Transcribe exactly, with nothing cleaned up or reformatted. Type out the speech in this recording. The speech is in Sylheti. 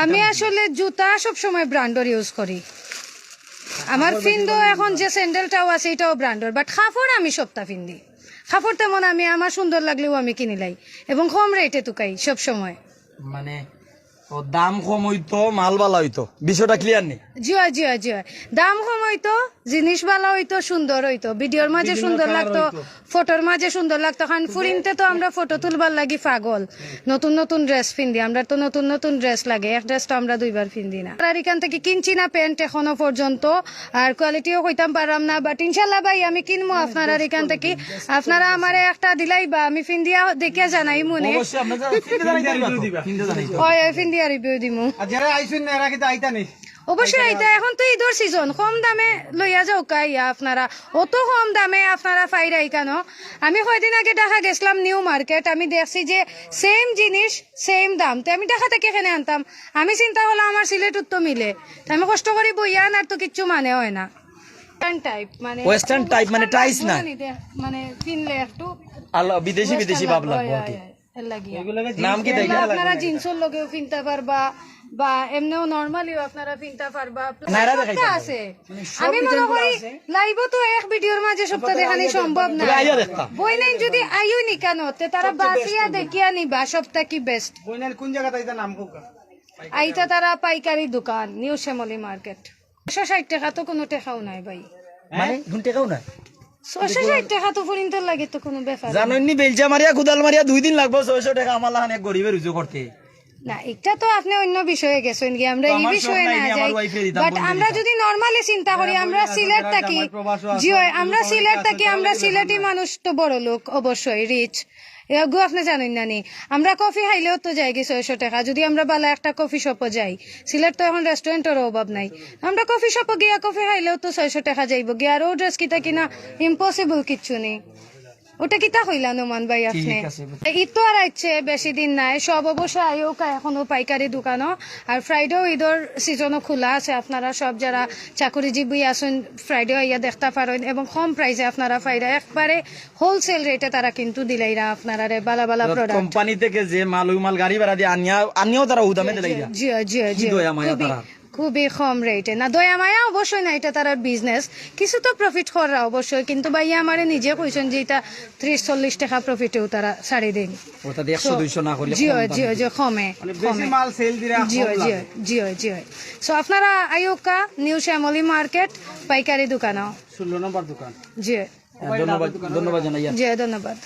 আমি আসলে জুতা সব সময় ব্র্যান্ডর ইউজ করি। আমার ফিন্দো এখন যে স্যান্ডেলটাও আছে, এটাও ব্র্যান্ডর, বাট কাপড় আমি সবটা ফিন্দি। কাপড় তেমন আমি আমার সুন্দর লাগলেও আমি কিনিলাই, এবং কম রেটে তুকাই সব সময়। মানে, ও, দাম কম অইতো, মাল বালা অইতো, বিষয়টা ক্লিয়ার নি? জি অয়, জি অয়, জি অয়। দাম কম অইতো, জিনিস বালা অইতো, সুন্দর অইতো, ভিডিওর মাঝে সুন্দর লাগতো, ফটোর মাঝে সুন্দর লাগতো। কারণ ফুরিন্তে তো আমরা ফটো তুলবার লাগি পাগল। নতুন নতুন ড্রেস ফিন্দি, আমরা তো নতুন নতুন ড্রেস লাগে, এক ড্রেস তো আমরা দুইবার ফিন্দি না। আর এখান থাকি কিনছি না প্যান্ট এখনো পর্যন্ত, আর কোয়ালিটিও কইতাম পারলাম না, বাট ইনশাল্লাহ ভাই আমি কিনবো আপনারার এখান থাকি। আপনারা আমারে একটা দিলাইবা, আমি ফিন্দিয়া দেখিয়া জানাইমুনে। অবশ্যই, আপনারা ফিন্দে জানাইবা তো? ফিন্দে জানাইবা। অয়, অয়, ফিন্দিয়া রিভিউ দিমু। আর যারা আইছইন না, এরা কিন্তু আইতা নি। অবশ্যই আইতা, এখন তো ঈদর সিজন, কম দামে লইয়া যাউক্কা আইয়া আপনারা। অত কম দামে আপনারা পাইরা ইখানো। আমি কয়দিন আগে ঢাকা গেছলাম নিউ মার্কেট, আমি দেখছি যে সেম জিনিস সেম দাম, তে আমি ঢাকা থাকি কেনে আনতাম? আমি চিন্তা করলাম আমার সিলেটর তো মিলে, তে আমি কষ্ট করি বইয়া আনার তো কিচ্ছু মানে অয় না। ওয়েস্টার্ন টাইপ, মানে ওয়েস্টার্ন টাইপ, মানে টাইস না। মানে ফিনলে একটু আল্লাহ, বিদেশি বিদেশি ভাব লাগবো আর কি। এর লাগিয়া। নাম কি দেখি? আপনারা জিন্সর লগেও ফিনতা পারবা, বা এমনেও নরমালিও আপনারা ফিনতা পারবা। নাইরা দেখাইতাম। আছে। আমি মনে করি লাইভও তো এক ভিডিওর মাঝে সবটা দেখানি সম্ভব না। তবে আইয়া দেখতাম। বইনাইন যদি আইও নি কেন, তে তারা বাসিয়া দেখিয়া নিবা সবটা কি বেস্ট। বইনাইন কোন জায়গাত আইতা, নাম কউক্কা? আইতা তারা পাইকারি দোকান, নিউ শ্যামলী মার্কেট। ছয়শো ষাট টাকা তো কোনো টাকাও নাই ভাই। মানে, কোন টাকাও না? ছয়শো ষাট টাকা তো ফুরিন্তর লাগি তো কোনো ব্যাপার না। জানইন নি, বেলচা মারিয়া, কুদাল মারিয়া দুই দিন লাগবো ছয়শো টাকা আমার লাখান এক গরিবে রুজি করতে। না, এটা তো আপনি অন্য বিষয়ে গেছেন গিয়া, আমরা এই আমার বিষয়ে সব নাই, না আমার যাই। ওয়াইফে দিতাম, বাট বন্ধু আমরা দিতাম। যদি নরমালি চিন্তা করি, আমরা সিলেট থাকি, জি অয়, আমরা সিলেট থাকি, আমরা সিলেটি মানুষ তো বড় লোক, অবশ্যই রিচ। এগু আপনি জানইন না নি, আমরা কফি খাইলেও তো যাইগি ছয়শো টাকা। যদি আমরা বালা একটা কফি শপও যাই, সিলেট তো এখন রেস্টুরেন্টরও অভাব নাই, আমরা কফি শপও গিয়া কফি খাইলেও তো ছয়শো টাকা যাইবো গিয়া। আর ও ড্রেস কিতা কিনা ইম্পসিবল কিচ্ছু নেই। ওটা কিতা কইলা নোমান ভাই আপনি? ঠিক আছে। ঈদ তো আর আইছে, বেশি দিন নাই, সব অবশ্য আইউক্কা এখনো পাইকারি দোকানো। আর ফ্রাইডেও ঈদর সিজনও খোলা আছে, আপনারা সব যারা চাকরিজীবী আছেন ফ্রাইডে আইয়া দেখতা পারেন, এবং কম প্রাইসে আপনারা পাইরা একবারে হোলসেল রেটে তারা কিন্তু দিলাইরা আপনারারে বালা বালা প্রোডাক্ট। কোম্পানি থেকে যে মাল, ওই মাল গাড়ি ভাড়া দিয়া আনিয়া, আনিয়াও তারা উদামে দিলাইরা। জি, জি, জি। কি দয়া মায়া খুবই, তারা। খুবই কম রেটে। না, দয়া মায়া অবশ্যই না, এটা তারা বিজনেস, কিছু তো প্রফিট কররা অবশ্যই, কিন্তু ভাইয়া আমারে নিজে কইছেন যে এটা ত্রিশ চল্লিশ টাকা প্রফিটেও তারা ছাড়ি দেন। অর্থাৎ একশো দুইশো না করলে জি কম অয়, দামে জি অয়, দেয়। জি, কমে, মানে বেশি কমে। মাল সেল দিরা জি কম অয়, জি লাভে। অয়, জি অয়, জি অয়। সো আপনারা আইউক্কা নিউ শ্যামলী মার্কেট পাইকারি দোকানো। ষোলো নম্বর দোকান। জি অয়, হ্যাঁ, ধন্যবাদ, ধন্যবাদ জানাই। জি অয়, ধন্যবাদ।